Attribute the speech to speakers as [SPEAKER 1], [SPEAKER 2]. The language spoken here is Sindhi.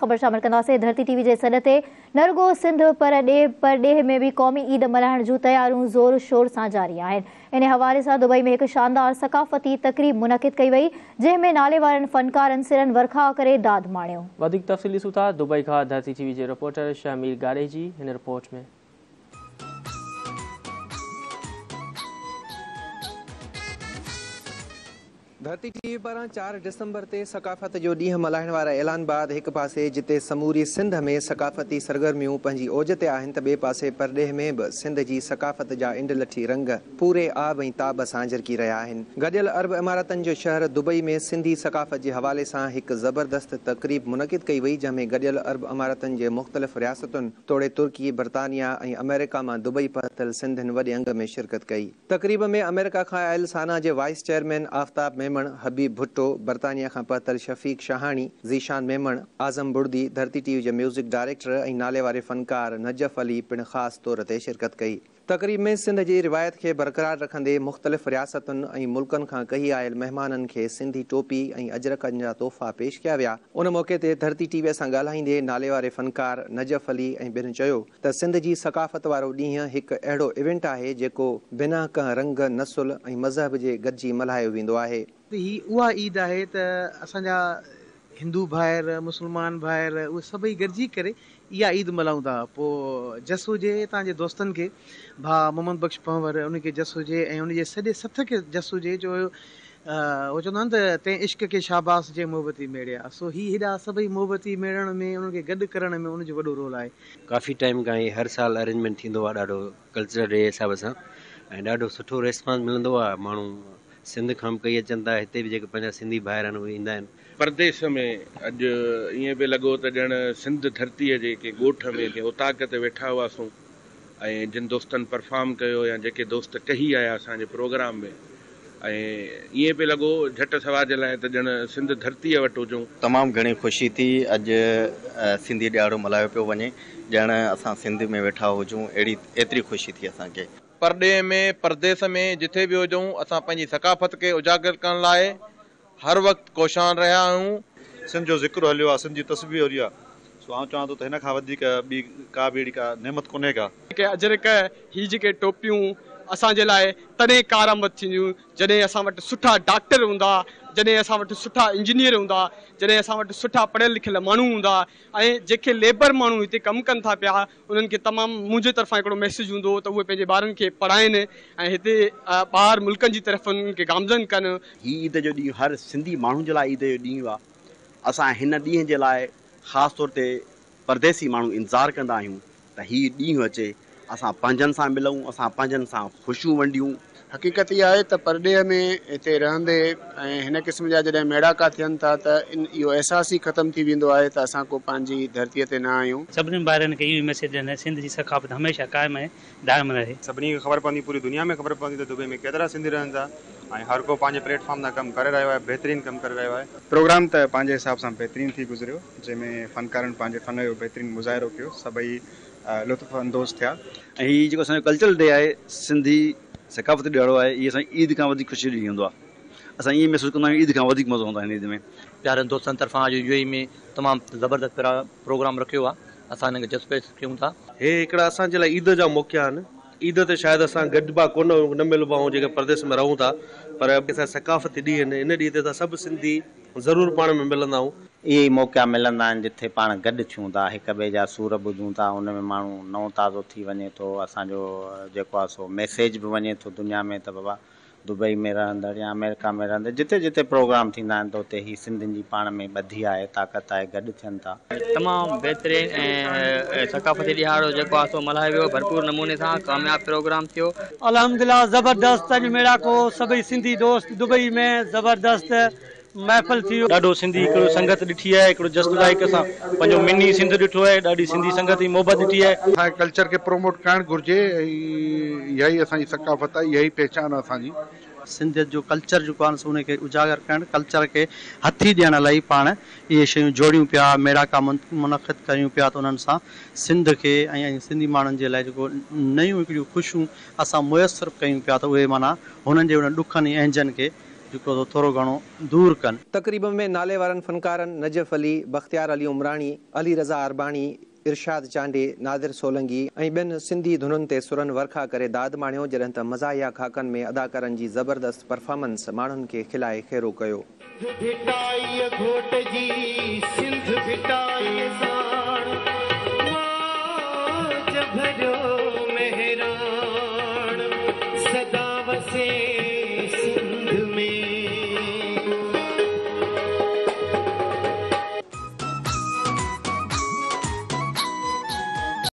[SPEAKER 1] خبر شامل ڪنداسين ڌرتي ٽي وي جي سڏ تي نه رڳو سنڌ پر ڏيهه پرڏيهه ۾ به قومي عيد ملهائڻ جون تياريون زور شور سان جاري آهن ان حوالي سان دبئي ۾ هڪ شاندار ثقافتي تقريب منعقد ڪئي وئي جنهن ۾ ناليوارن فنڪارن سرن ورکاء ڪري داد ماڻيو.
[SPEAKER 2] وڌيڪ تفصيل ڏسون ٿا دبئي کان ڌرتي ٽي وي جي رپورٽر شهمير گاڏهي جي هن رپورٽ ۾.
[SPEAKER 3] ڌرتي ٽي وي پاران چار ڊسمبر تي ثقافت جو ڏينهن ملهائڻ واري اعلان بعد هڪ پاسي جتي سموري سنڌ ۾ ثقافتي سرگرميون پنهنجي اوج تي آهن ته ٻئي پاسي پرڏيهه ۾ به سنڌ جي ثقافت جا انڊلٺي رنگ پوري آب ۽ تاب سان جرڪي رهيا آهن. گڏيل عرب اماراتن جو شهر دبئي ۾ سنڌي ثقافت جي حوالي سان هڪ زبردست تقريب منعقد ڪئي وئي جنهن ۾ گڏيل عرب اماراتن جي مختلف رياستن توڙي ترڪي، برطانيا ۽ آمريڪا مان دبئي پهتل سنڌين وڏي انگ ۾ شرڪت ڪئي. تقريب ۾ آمريڪا کان آيل سانا جي وائيس چيئرمين آفتاب ميمڻ، حبيب ڀٽو، برطانيا کان پهتل شفيق شاهاڻي، ذيشان ميمڻ، اعظم بڙدي، ڌرتي ٽي وي جي ميوزڪ ڊائريڪٽر ۽ ناليواري فنڪار نجف علي پڻ خاص طور تي شرڪت ڪئي. تقريب ۾ سنڌ جي روايت کي برقرار رکندي مختلف رياستن ۽ ملڪن کان ڪهي آيل مهمانن کي سنڌي ٽوپي ۽ اجرڪن جا تحفا پيش ڪيا ويا. ان موقعي تي ڌرتي ٽي وي سان ڳالهائيندي ناليواري فنڪار نجف علي ۽ ٻين چيو ته سنڌ جي ثقافت وارو ڏينهن هڪ اهڙو ايونٽ آهي جيڪو بنا ڪنهن رنگ، نسل ۽ مذهب جي گڏجي ملهايو ويندو آهي.
[SPEAKER 4] هي اها عيد آهي ته اسان جا هندو ڀائر، مسلمان ڀائر اهي سڀئي گڏجي ڪري اها عيد ملهائون ٿا. پوء جس هجي هتان جي دوستن کي، ڀاء محمد بخش پنهور ان کي جس هجي ۽ ان جي سڄي سٿ کي جس هجي جو هو چوندا آهن ته تنهن عشق کي شاباس جنهن محبتي ميڙيا. سو هي هيڏا سڀئي محبتي ميڙڻ ۾ انهن کي گڏ ڪرڻ ۾ ان جو وڏو رول آهي.
[SPEAKER 5] ڪافي ٽائيم کان هي هر سال ارينجمينٽ ٿيندو آهي ڏاڍو ڪلچرل ڊي جي حساب سان ۽ ڏاڍو سٺو ريسپانس ملندو آهي ماڻهو سنڌ کان به ڪهي اچن ٿا هتي به جيڪي پنهنجا سنڌي ڀائر آهن اهي ايندا آهن.
[SPEAKER 6] پرديس ۾ اڄ ائين پئي لڳو ته ڄڻ سنڌ ڌرتيء جي ڪنهن ڳوٺ ۾ ڪنهن اوطاق تي ويٺا هئاسون ۽ جن دوستن پرفارم ڪيو يا جيڪي دوست ڪهي آيا اسان جي پروگرام ۾ ۽ ائين پئي لڳو جهٽ سوا جي لاء ته ڄڻ سنڌ ڌرتيء وٽ هجون.
[SPEAKER 7] تمام گهڻي خوشي ٿي اڄ سنڌي ڏهاڙو ملهايو پيو وڃي ڄڻ اسان سنڌ ۾ ويٺا هجون اهڙي ايتري خوشي ٿي اسان کي.
[SPEAKER 8] پرڏيهه ۾ پرديس ۾ جٿي به هجون اسان پنهنجي ثقافت کي اجاگر ڪرڻ لاء هر وقت ڪوشان رهيا آهيون.
[SPEAKER 9] سنڌ جو ذڪر هليو آ، سنڌ جي تسبيح هلي آ، سو آئون چوان ٿو ته هن کان وڌيڪ ٻي ڪا به اهڙي ڪا نعمت ڪونهي ڪا.
[SPEAKER 10] جيڪي اجرڪ هي جيڪي ٽوپيون اسان جي لاء تڏهن ڪارآمد ٿينديون جڏهن اسان وٽ سٺا ڊاڪٽر هوندا، جڏهن اسان وٽ سٺا انجنيئر هوندا، جڏهن اسان وٽ سٺا پڙهيل لکيل ماڻهو هوندا ۽ جيڪي ليبر ماڻهو هتي ڪم ڪن ٿا پيا انهن کي تمام منهنجي طرفان هڪڙو ميسيج هوندو ته اهي پنهنجي ٻارن کي پڙهائين ۽ هتي ٻاهر ملڪن جي طرف انهن کي گامزن ڪن.
[SPEAKER 11] هي عيد جو ڏينهن هر سنڌي ماڻهو جي لاء عيد جو ڏينهن آ. اسان هن ڏينهن جي لاء خاص طور تي پرديسي ماڻهو انتظار ڪندا آهيون ته هي ڏينهن اچي اسان پنهنجن سان ملون، اسان پنهنجن سان خوشيون ونڊيون.
[SPEAKER 12] حقيقت اها آهي ته پرڏيهه ۾ هتي رهندي ۽ هن قسم جا جڏهن ميڙاڪا ٿين ٿا ته ان اهو احساس ئي ختم ٿي ويندو آهي ته اسان ڪو پنهنجي ڌرتيء تي نه آهيون.
[SPEAKER 13] سڀني ڀائرن کي اهو ئي ميسيج ڏيندس سنڌ جي ثقافت هميشه قائم ۽ دائم رهي.
[SPEAKER 14] سڀني کي خبر پوندي پوري دنيا ۾ خبر پوندي ته دبئي ۾ ڪيترا سنڌي رهن ٿا ۽ هر ڪو پنهنجي پليٽ فارم تان ڪم ڪري رهيو آهي بهترين ڪم ڪري رهيو آهي.
[SPEAKER 15] پروگرام ته پنهنجي حساب سان بهترين ٿي گذريو جنهن ۾ فنڪارن پنهنجي فن جو بهترين مظاهرو ڪيو سڀئي لطف اندوز ٿيا.
[SPEAKER 16] ۽ هي جيڪو اسان جو ڪلچرل ڊي آهي سنڌي ثقافتي ڏهاڙو آهي هي اسان جي عيد کان وڌيڪ خوشي جو ڏينهن هوندو آهي اسان ائين محسوس ڪندا آهيون عيد کان وڌيڪ مزو هوندو آهي هن عيد ۾.
[SPEAKER 17] پيارن دوستن طرفان اڄ يو اي اي ۾ تمام زبردست پروگرام رکيو آهي اسان هنن کي جس پيش ڪيون ٿا.
[SPEAKER 18] هي هڪڙا اسان جي لاء عيد جا موقعا آهن عيد تي شايد اسان گڏبا ڪونه آهيون نه ملبا آهيون جيڪي پرديس ۾ رهون ٿا پر اسان جا ثقافتي ڏينهن آهن ان ڏينهن تي اسان سڀ سنڌي ضرور پاڻ ۾ ملندا آهيون.
[SPEAKER 19] اهي ئي موقعا ملندا آهن جٿي پاڻ گڏ ٿيون ٿا، هڪ ٻئي جا سور ٻڌون ٿا، ان ۾ ماڻهو نئون تازو ٿي وڃي ٿو، اسان جو جيڪو آهي سو ميسيج به وڃي ٿو دنيا ۾ ته بابا دبئي ۾ رهندڙ يا آمريڪا ۾ رهندڙ جتي جتي پروگرام ٿيندا آهن ته اتي هي سنڌين جي پاڻ ۾ ٻڌي آهي، طاقت آهي، گڏ ٿين ٿا.
[SPEAKER 20] تمام بهترين ۽ ثقافتي ڏهاڙو جيڪو آهي سو ملهايو ويو ڀرپور نموني سان ڪامياب پروگرام ٿيو.
[SPEAKER 21] الحمدلله زبردست اڄ ميڙاڪو سڀئي سنڌي دوست دبئي ۾ زبردست محفل ٿي.
[SPEAKER 16] ڏاڍو سنڌي هڪڙو سنگت ڏٺي آهي هڪڙو جسٽ لائيڪ اسان پنهنجو مني سنڌ ڏٺو آهي ڏاڍي سنڌي سنگت ۽ محبت ڏٺي آهي.
[SPEAKER 22] اسان کي ڪلچر کي پروموٽ ڪرڻ گهرجي ۽ اها ئي اسان جي ثقافت آهي اها ئي پهچان آهي اسان جي.
[SPEAKER 23] سنڌيت جو ڪلچر جيڪو آهي سو ان کي اجاگر ڪرڻ ڪلچر کي هٿي ڏيڻ لاء ئي پاڻ اهي شيون جوڙيون پيا ميڙاڪا منعقد ڪريون پيا ته انهن سان سنڌ کي ۽ سنڌي ماڻهن جي لاء جيڪو نيون هڪڙيون خوشيون اسان ميسر ڪيون پيا ته اهي معنيٰ هنن جي انهن ڏکن ۽ اهنجن کي جيڪو سو ٿورو گهڻو دور ڪن.
[SPEAKER 1] تقريب ۾ ناليوارن فنڪارن نجف علي، بختيار علي عمراڻي، علي رضا ارباڻي، ارشاد چانڊيي، نادر سولنگي ۽ ٻين سنڌي ڌنن تي سرن ورکا ڪري داد ماڻيو جڏهن ته مزاحيه خاڪن ۾ اداڪارن جي زبردست پرفارمنس ماڻهن کي کلائي کيرو ڪيو.
[SPEAKER 2] ڀٽائيء گهوٽ جي سنڌ ڀٽائيء سان.